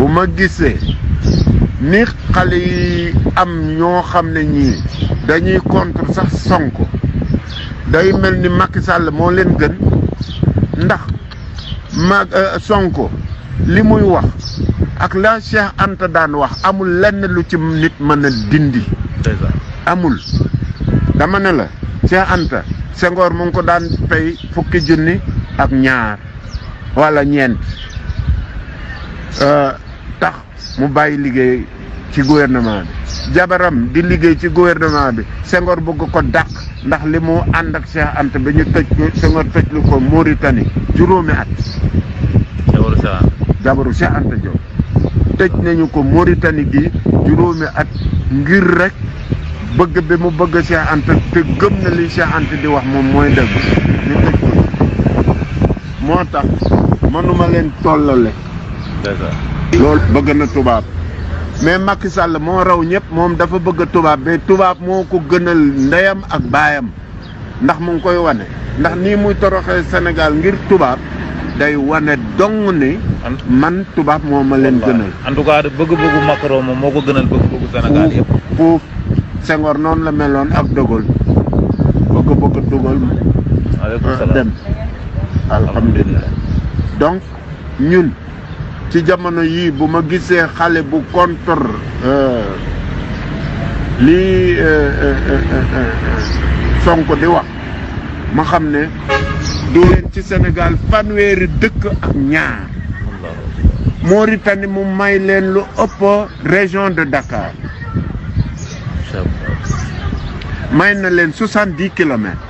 bu ma gisee ni xale yi am ñoo xam ne ñii dañuy contre sax Sonko day mel ni Macky Sall moo leen gën ndax Sonko li muy wax ak la Cheikh Anta daan wax amul lenn lu ci nit mën a dindi amul dama ne la Cheikh Anta Senghor mu ngi ko daan fay fukki junni ak ñaar wala ñeent tax mu bàyyi liggéey ci gouvernement bi jabaram di liggéey ci gouvernement bi Senghor bëgg ko dàq ndax li mu ànd ak Cheikh Anta ba ñu tëj ko Senghor tëj lu ko Mauritanie juróomi at jabaru Cheikh Anta Diop tëj nañu ko Mauritanie gi juróomi at ngir rek bëgg bi mu bëgg Cheikh Anta te gëm na li Cheikh Anta di wax moom mooy dëgg ñu tëj ko moo tax mënuma leen tollale loolu bëgg na tubaab mais Macky Sall moo raw ñëpp moom dafa bëgg tubaab mais tubaab moo ko gënal ndeyam ak baayam ndax mu ngi koy wane ndax nii muy toroxee Sénégal ngir tubaab day wane dong ni man tubaab moo ma leen gënal. en tout cas bëgg-bëggu Macron moom moo ko gënal bëgg-bëggu Sénégal yëpp. foofu Senghor noonu la meloon ak De Gaulle bëgg De Gaulle dem alhamdulilah donc ñun ci jamono yii bu ma gisee xale bu contre lii Sonko di wax ma xam ne du leen ci Sénégal fanweeri dëkk ak ñaar Mauritanie mu may leen lu ëpp région de Dakar may na leen 70 kilomètres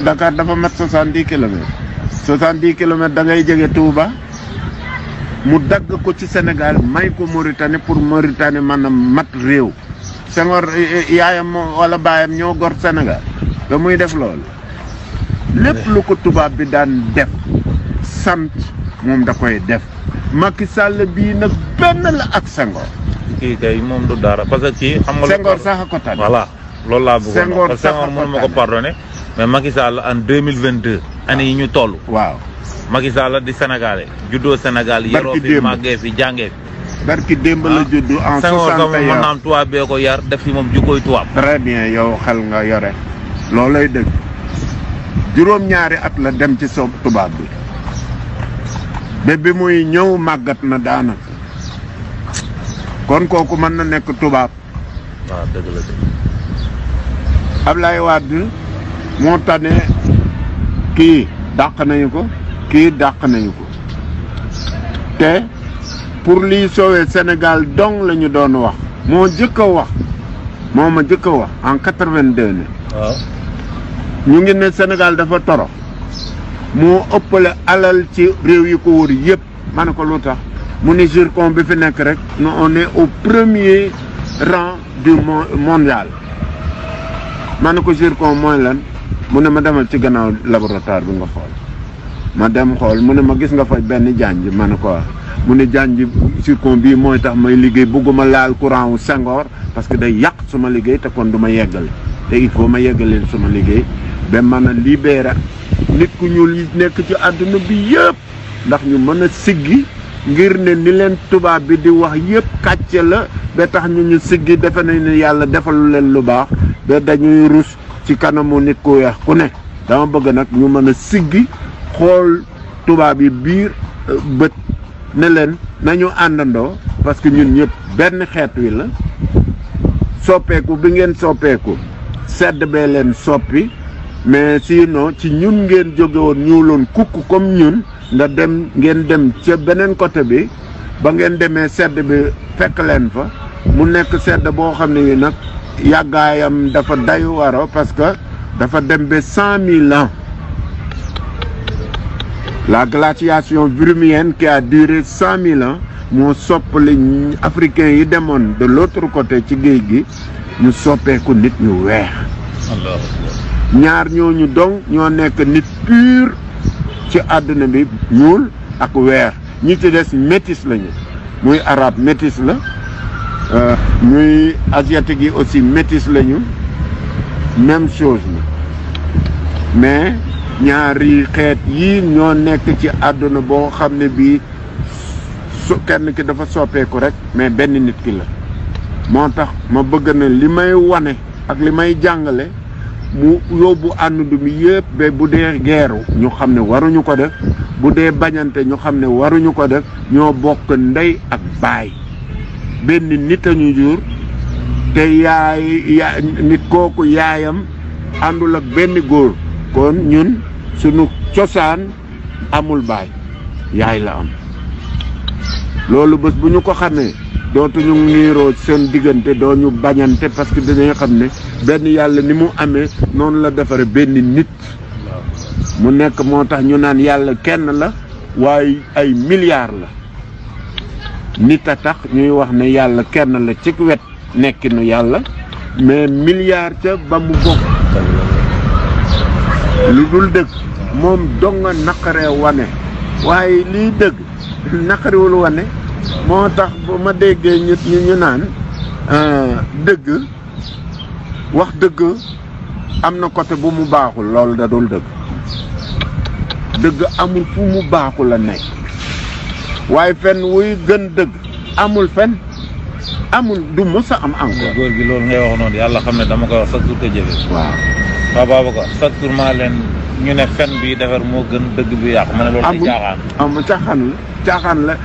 Dakar dafa mat 70 kilomètres 70 kilomètres da ngay jege Touba mu dagg ko ci Sénégal may ko Mauritanie pour Mauritanie mën a mat réew Senghor yaayam wala baayam ñoo gor Sénégal ba muy def loolu lépp lu ko tubaab bi daan def sant moom da koy def Macky Sall bii nag benn la ak Senghor. kii kay moom du dara parce que kii xam nga. Senghor sax a ko tànn. voilà loolu laa bëggoon Senghor parce que Senghor mënu ma ko pardonné mais Macky Sall en 2022 année yi ñu toll. waaw Macky Sall di Sénégalais juddoo Sénégal. yaroo fi màggee fi jàngee fi. barki démb la juddu en 61 Senghor sax moom mën naa am tubaab bee ko yar def fi moom jikkoy tubaab. très bien yow xel nga yore loolay dëgg juróom-ñaari at la dem ci soog tubaab bi ba bi muy ñëw màggat na daanaka kon kooku mën na nekk tubaab. waaw dëgg la dëgg. Ablaye Wade moo tane kii dàq nañu ko kii dàq nañu ko te pour liy soowee Sénégal dong la ñu doon wax moo jëkk a wax moo ma jëkk a wax en 82 ne waaw ñu ngi ne Sénégal dafa torox moo ëppale alal ci réew yi ko wër yëpp ma ne ko lu tax mu ne zircon bi fi nekk rek nous on est au premier rang du mondial ma ne ko zircon mooy lan mu ne ma demal ci gannaaw laboratoire bi nga xool ma dem xool mu ne ma gis nga fa benn janj ma ne ko mu ne janj zircon bii mooy tax may liggéey bëgguma laal courant wu Senghor parce que day yàq suma liggéey te kon du ma yeggale te il faut ma yeggaleen suma liggéey ba mën a libéré nit ku ñuul yi nekk ci àdduna bi yëpp ndax ñu mën a siggi ngir ne ni leen tubaab bi di wax yëpp kàcce la ba tax ñu siggi defe nañ ne yàlla defalu leen lu baax ba dañuy rus ci kanamu nit ku weex ku ne dama bëgg nag ñu mën a siggi xool tubaab yi biir bët ne leen nañu àndandoo parce que ñun ñëpp benn xeet wi la soppeeku bi ngeen soppeeku sedd bee leen soppi mais sinon ci ñun ngeen jóge woon ñuuloon kukk comme ñun nga dem ngeen dem ca beneen côté bi ba ngeen demee sedd bi fekk leen fa mu nekk sedd boo xam ne yi nag yàggaayam dafa dayu waro parce que dafa dem ba 100 000 ans la glaciation brumienne qui a duré 100 000 ans moo soppali africains yi demoon de l'autre côté ci géej gi ñu soppeeku nit ñu weex ñaar ñooñu dong ñoo nekk nit pur ci àdduna bi ñuul ak weex ñi ci des métis lañu muy arabe métis la muy asiatique yi aussi métis lañu même chose la mais ñaari xeet yi ñoo nekk ci àdduna boo xam ne bii kenn ki dafa soppeeku rek mais benn nit ki la moo tax ma bëgg na li may wane ak li may jàngale mu yóbbu àndu mi yëpp ba bu dee geeru ñu xam ne waruñu ko def bu dee bañante ñu xam ne waruñu ko def ñoo bokk ndey ak baay benn nit a ñu jur te nit kooku yaayam àndul ak benn góor kon ñun sunu cosaan amul baay yaay la am loolu bés bu ñu ko xamee dootuñu niiroo seen diggante doo ñu bañante parce que dañuy xam ne benn yàlla ni mu amee noonu la defare benn nit mu nekk moo tax ñu naan yàlla kenn la waaye ay milliards la nit a tax ñuy wax ne yàlla kenn la ci wet nekkinu yàlla mais milliards ca ba mu bokk lu dul dëgg moom dong nga naqaree wane waaye lii dëgg naqariwul wane moo tax bu ma déggee ñu naan dëgg wax dëgg am na côté bu mu baaxul loolu da dul dëgg dëgg amul fu mu baaxul a nekk waaye fenn wuy gën dëgg amul fenn amul du mës a am encore. góor gi loolu ngay wax noonu yàlla xam ne dama koy wax chaque jour ko jëfee. waaw. waaw Babacar chaque jour maa leen ñu ne fen bi defar moo gën dëgg bi yàqu ma ne loolu ay caaxaan. amul caaxaan la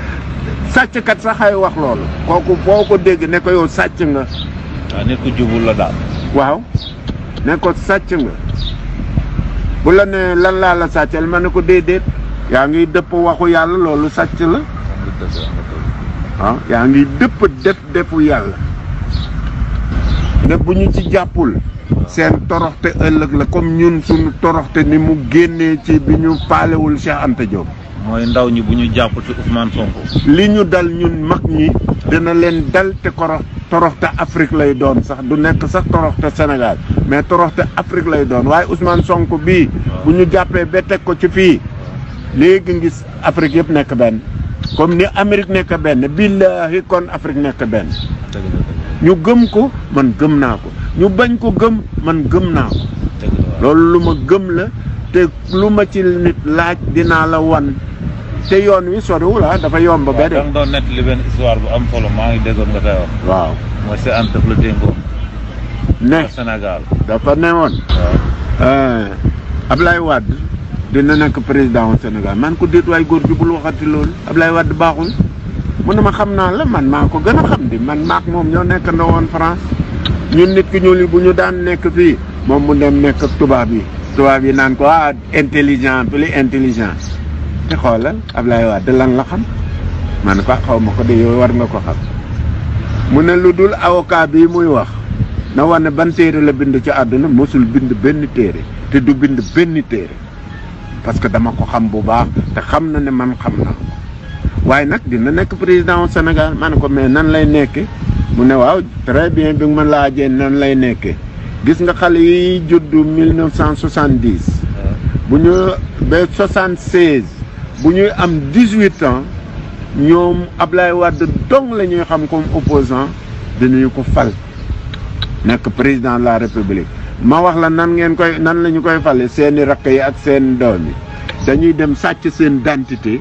sàcckat sax ay wax loolu. kooku boo ko dégg ne ko yow sàcc nga. waaw nit ku jubul la daal. waaw ne ko sàcc nga bu la ne lan laa la sàccal ma ne ko déedéet yaa ngi dëpp waxu yàlla loolu sàcc la. waaw yaa ngi dëpp defu yàlla ne bu ñu ci jàppul seen toroxte ëllëg la comme ñun suñu toroxte ni mu génnee ci bi ñu paalewul Cheikh Anta Diop. mooy ndaw ñi bu ñu jàpp ci Ousmane Sonko. li ñu dal ñun mag ñi dina leen dal te toroxte Afrique lay doon sax du nekk sax toroxte Sénégal mais toroxte Afrique lay doon waaye Ousmane Sonko bii bu ñu jàppee ba teg ko ci fii léegi ngis Afrique yëpp nekk benn comme ni Amérique nekk benn billaahi kon Afrique nekk benn ñu gëm ko man gëm naa ko ñu bañ ko gëm man gëm naa ko loolu lu ma gëm la te lu ma ci nit laaj dinaa la wan te yoon wi soriwul dafa yomb ba de. da nga doon nettali benn histoire bu am solo maa ngi déggoon nga koy wax. waaw mooy Cheikh Anta la dénkoon. ne Sénégal. dafa newoon. waaw Ablaye Wade dina nekk président au Sénégal man ko déet waay góor gi bul waxati loolu Ablaye Wade baaxul mu ne ma xam naa la man maa ko gën a xam di man maak moom ñoo nekk na woon France ñun nit ki ñuul yi bu ñu daan nekk fii moom mu dem nekk ak tubaab yi naan ko intelligent plus intelligent te xoolal Ablaye Wade lan la xam ma ne ko xaw ma ko de yow war nga ko xam mu ne lu dul avocat bi muy wax na wax ne ban téere la bind ci àdduna mosul bind benn téere te du bind benn téere parce que dama ko xam bu baax te xam na ne man xam naa ko waaye nag dina nekk président au Sénégal ma ne ko mais nan lay nekke mu ne waaw très bien bi nga ma laajee nan lay nekke gis nga xale yi juddu 1970 bu ñu ba 76 bu ñuy am 18 ans ñoom Ablaye Wade dong la ñuy xam comme opposant dinañu ko fal nekk président de la République ma wax la nan la ñu koy fale seeni rakk yi ak seen doom yi dañuy dem sàcc seen identité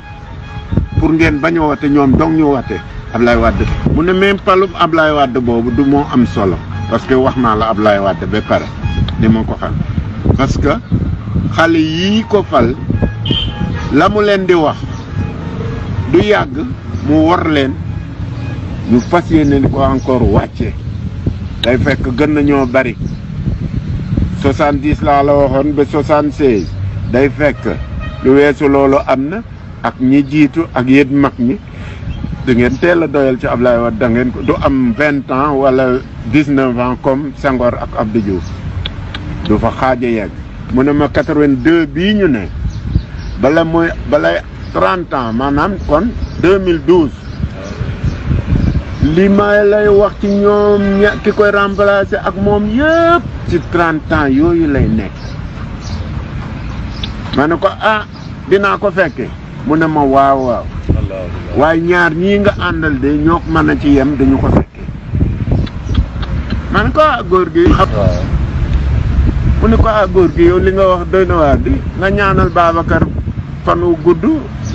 pour ngeen bañ a wote ñoom dong ñu wote Ablaye Wade mu ne même palum Ablaye Wade boobu du moo am solo parce que wax naa la Ablaye Wade ba pare ni ma ko xam parce que xale yii ko fal la mu leen di wax du yàgg mu war leen ñu fas yéene ko encore wàcce day fekk gën nañoo bari 70 laa la waxoon ba 76 day fekk lu weesu loolu am na ak ñi jiitu ak yéen mag ñi da ngeen teel a doyal ci Ablaye Wade da ngeen ko du am 20 ans wala 19 ans comme Senghor ak Abdou Diouf du fa xaaja yegg mu ne ma 82 bii ñu ne bala 30 ans maanaam kon 2012 li may lay wax ci ñoom ki koy remplacer ak moom yëpp ci 30 ans yooyu lay nekk ma ne ko dinaa ko fekke mu ne ma waaw waaye ñaar ñii nga àndal de ñoo mën a ci yem dañu ko fekke ma ne ko góor gi mu ne ko góor gi yow li nga wax doy na waar di nga ñaanal Babacar fan wu gudd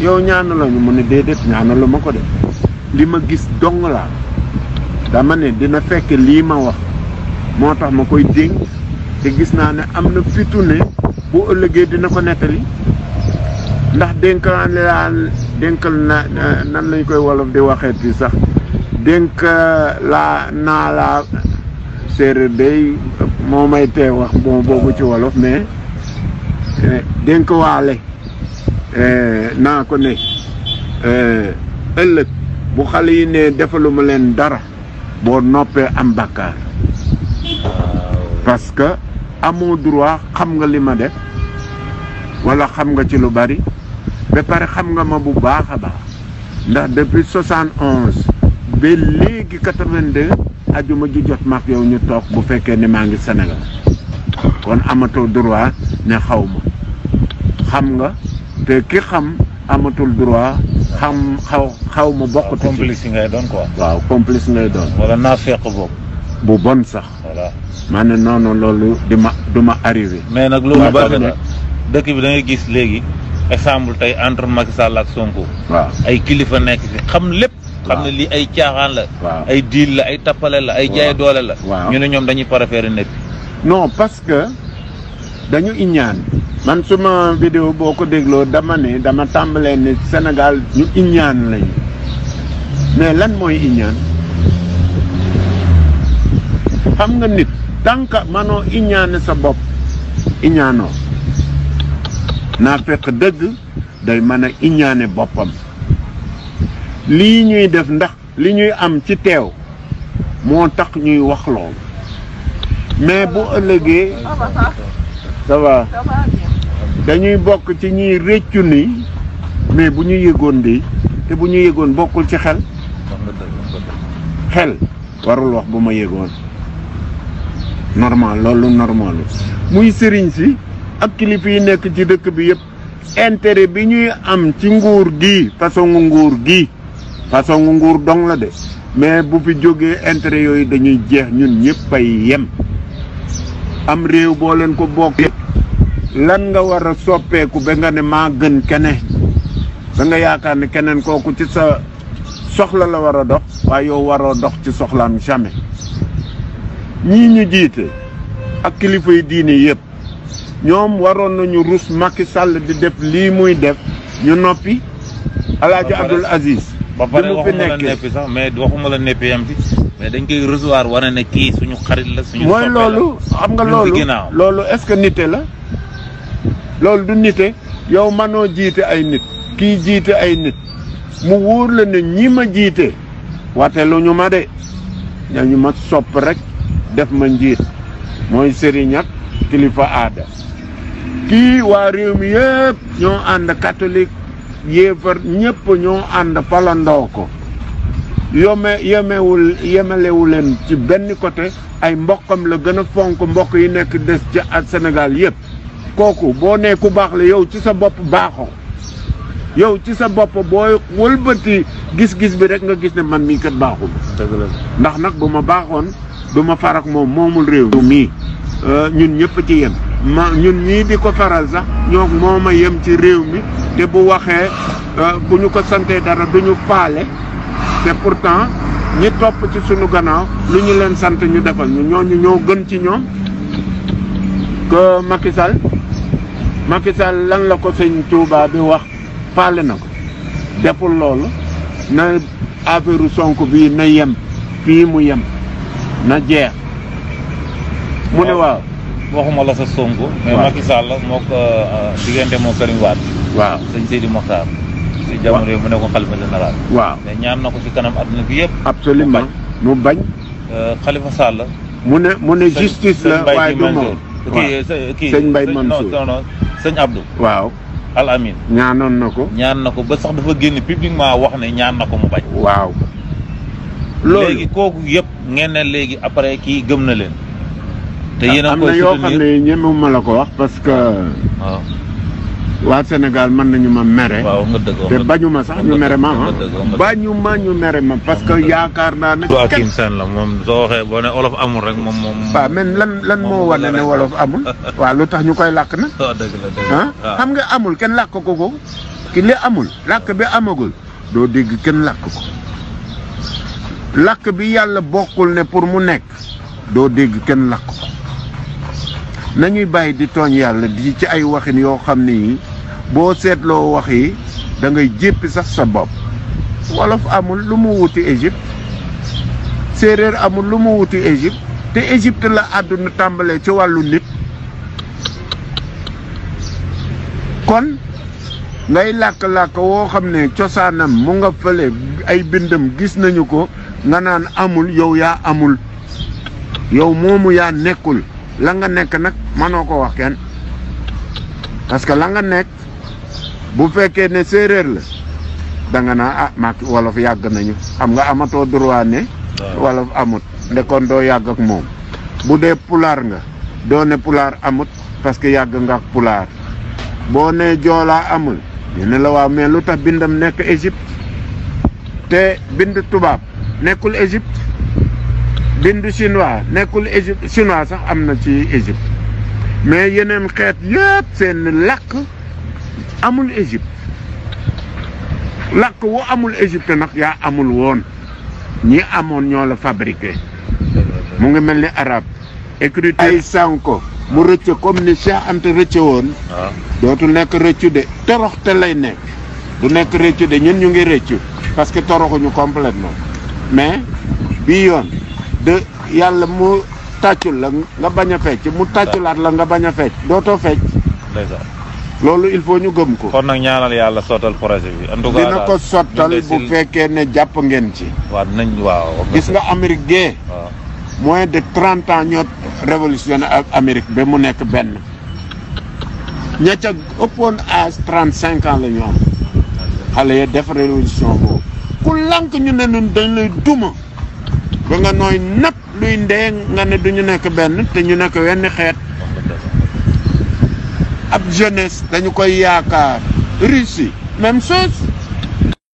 yow ñaanaloo ñu mu ne déedéet ñaanalu ma ko de li ma gis dong laa dama ne dina fekk lii ma wax moo tax ma koy dénk te gis naa ne am na fitu ne bu ëllëgee dina ko nettali ndax dénkal na nan lañ koy wolof di waxeet bi sax dénk laa naa laa séeréer day moo may tee wax bon boobu ci wolof mais dénk waale naa ko ne ëllëg bu xale yi ne defaluma leen dara boo noppee am bàkkaar parce que amoo droit xam nga li ma def wala xam nga ci lu bari ba pare xam nga ma bu baax a baax ndax depuis 71 ba léegi 82 ajuma ju jot maak yow ñu toog bu fekkee ne maa ngi Sénégal kon amatoo droit ne xaw ma xam nga te ki xam amatul droit xam xaw ma bokkut ci complice ngay doon quoi. waaw complice ngay doon. wala naa fekk boobu. bu bon sax. voilà ma ne non loolu du ma arrivé. mais nag loolu bari na dëkk bi da ngay gis léegi exemple tey entre Macky Sall ak Sonko. waaw ay kilifa nekk fi xam lépp. xam ne lii ay caaxaan la. waaw ay diil la ay tappale la ay jaay doole la. waaw ñu ne ñoom dañuy préférer nekk. non parce que dañu iñaan man suma vidéo boo ko dégloo dama ne dama tàmbalee ne Sénégal ñu iñaan lañu mais lan mooy iñaan xam nga nit tant que manoo iñaane sa bopp iñaanoo naa fekk dëgg day mën a iñaane boppam lii ñuy def ndax li ñuy am ci teew moo tax ñuy wax loolu mais bu ëllëgee ça va dañuy bokk ci ñuy réccu ni mais bu ñu yëgoon de te bu ñu yëgoon bokkul ci xel warul wax bu ma yëgoon normal loolu normal muy sëriñ si ak kilifa yi nekk ci dëkk bi yëpp intérêt bi ñuy am ci nguur gi façon nguur dong la de mais bu fi jógee intérêt yooyu dañuy jeex ñun ñëpp ay yem am réew boo leen ko bokkee lan nga war a soppeeku ba nga ne maa gën keneen da nga yaakaar ne keneen kooku ci sa soxla la war a dox waaye yow waroo dox ci soxlaam jamais ñii ñu jiite ak kilifa yi diine yëpp ñoom waroon nañu rus Macky Sall di def lii muy def ñu noppi Alaaji Abdoul Aziz ba pare waxuma la neppi sax mais waxuma la neppi yam fi mais dañ koy recevoir wane ne kii suñu xarit la suñu mooy loolu xam nga loolu est-ce que nite la loolu du nite yow manoo jiite ay nit kii jiite ay nit mu wóor la ne ñi ma jiite wateelu ñu ma de ñañu ma sopp rek def ma njiit mooy sëriñ ak kilifa aada kii waa réew mi yëpp ñoo ànd catholique yéefar ñëpp ñoo ànd falandoo ko yemelewu leen ci benn côté ay mbokkam la gën a fonk mbokk yi nekk des ci ak Sénégal yëpp kooku boo nee ku baax la yow ci sa bopp baaxoo yow ci sa bopp booy wëlbati gis-gis bi rek nga gis ne man mii kat baaxul ndax nag bu ma baaxoon du ma farak moom moomul réew mii ñun ñëpp ci yem ñun ñii di ko faral sax ñoo mooma yem ci réew mi te bu waxee bu ñu ko santee dara duñu faale te pourtant ñi topp ci sunu gannaaw lu ñu leen sant ñu defal ñu ñooñu ñoo gën ci ñoom que Macky Sall lan la ko sëñ Touba bi wax faale na ko deful loolu na affaire Sonko bii na yem fii mu yem na jeex mu ne waaw waxuma la sa Sonko mais Macky Sall moo ko diggante moo Karim Wade waaw sëñ Seydi Mokhtar si jamono yi mu ne ko xalifa général waaw mais ñaan na ko ci kanam adduna bi yëpp absolument mu bañ Khalifa Sall mu ne justice la waaye du moom kii sëñ Mbaye Mansour non sëñ Abdou waaw Al Amin ñaanoon na ko ba sax dafa génn publiquement wax ne ñaan na ko mu bañ waaw loolu léegi kooku yëpp ngeen ne léegi après kii gëm na leen te yéen a am na yoo xam ne ñemewuma la ko wax parce que waa Sénégal mën nañu ma mere. waaw nga dëgg te bañuma sax ñu mere ma bañuma ñu mere ma parce que yaakaar naa ne. Joachim Sène la moom soo waxee boo ne olof amul rek moom. waaw mais lan moo wane ne wolof amul. waaw lu tax ñu koy làkk nag. waaw dëgg la dëgg ah xam nga amul kenn làkk ko ki li amul làkk bi amagul doo dégg kenn làkk ko làkk bi yàlla bokkul ne pour mu nekk doo dégg kenn làkk ko nañuy bàyyi di tooñ yàlla di ci ay waxin yoo xam ne yi boo seetloo wax yi da ngay jéppi sax sa bopp wolof amul lu mu wuti Égypte séeréer amul lu mu wuti Égypte te Égypte la àdduna tàmbalee ci wàllu nit kon ngay làkk-làkk woo xam ne cosaanam mu nga fële ay bindam gis nañu ko nga naan amul yow yaa amul yow moomu yaa nekkul la nga nekk nag mënoo ko wax kenn parce que la nga nekk bu fekkee ne séeréer la da nga naa ah maak wolof yàgg nañu xam nga amatoo droit ne wolof amut ndekoon doo yàgg ak moom bu dee pulaar nga doo ne pulaar amut parce que yàgg nga ak pulaar boo ne joolaa amul ñu ne la waaw mais lu tax bindam nekk Égypte te bind tubaab nekkul Égypte bind chinois nekkul Égypte chinois sax am na ci Égypte mais yeneen xeet yëpp seen làkk amul Égypte làkk wu amul Égypte nag yaa amul woon ñi amoon ñoo la fabriqué mu ngi mel ni arabe écriture ay Sanko mu rëcc comme ni Cheikh Anta rëcce woon dootul nekk rëccu de toroxte lay nekk du nekk rëccu de ñun ñu ngi rëccu parce que toroxuñu complètement mais bii yoon de yàlla mu tàccul la nga bañ a fecc mu tàcculaat la nga bañ a fecc dootoo fecc loolu il faut ñu gëm ko. kon nag ñaanal yàlla sottal projet bi en tout cas dina ko sottal bu fekkee ne jàpp ngeen ci. waaw dinañ waaw. gis nga Amérique gee. waaw moins de 30 ans ñoo révolutionné ak Amérique ba mu nekk benn. ña ca ëppoon âge 35 ans la ñu am xale ya def révolution boobu ku lànk ñu ne ñun dañ lay duma ba nga nooy napp luy ndee nga ne duñu nekk benn te ñu nekk wenn xeet. ab jeunesse dañu koy yaakaar Russie même chose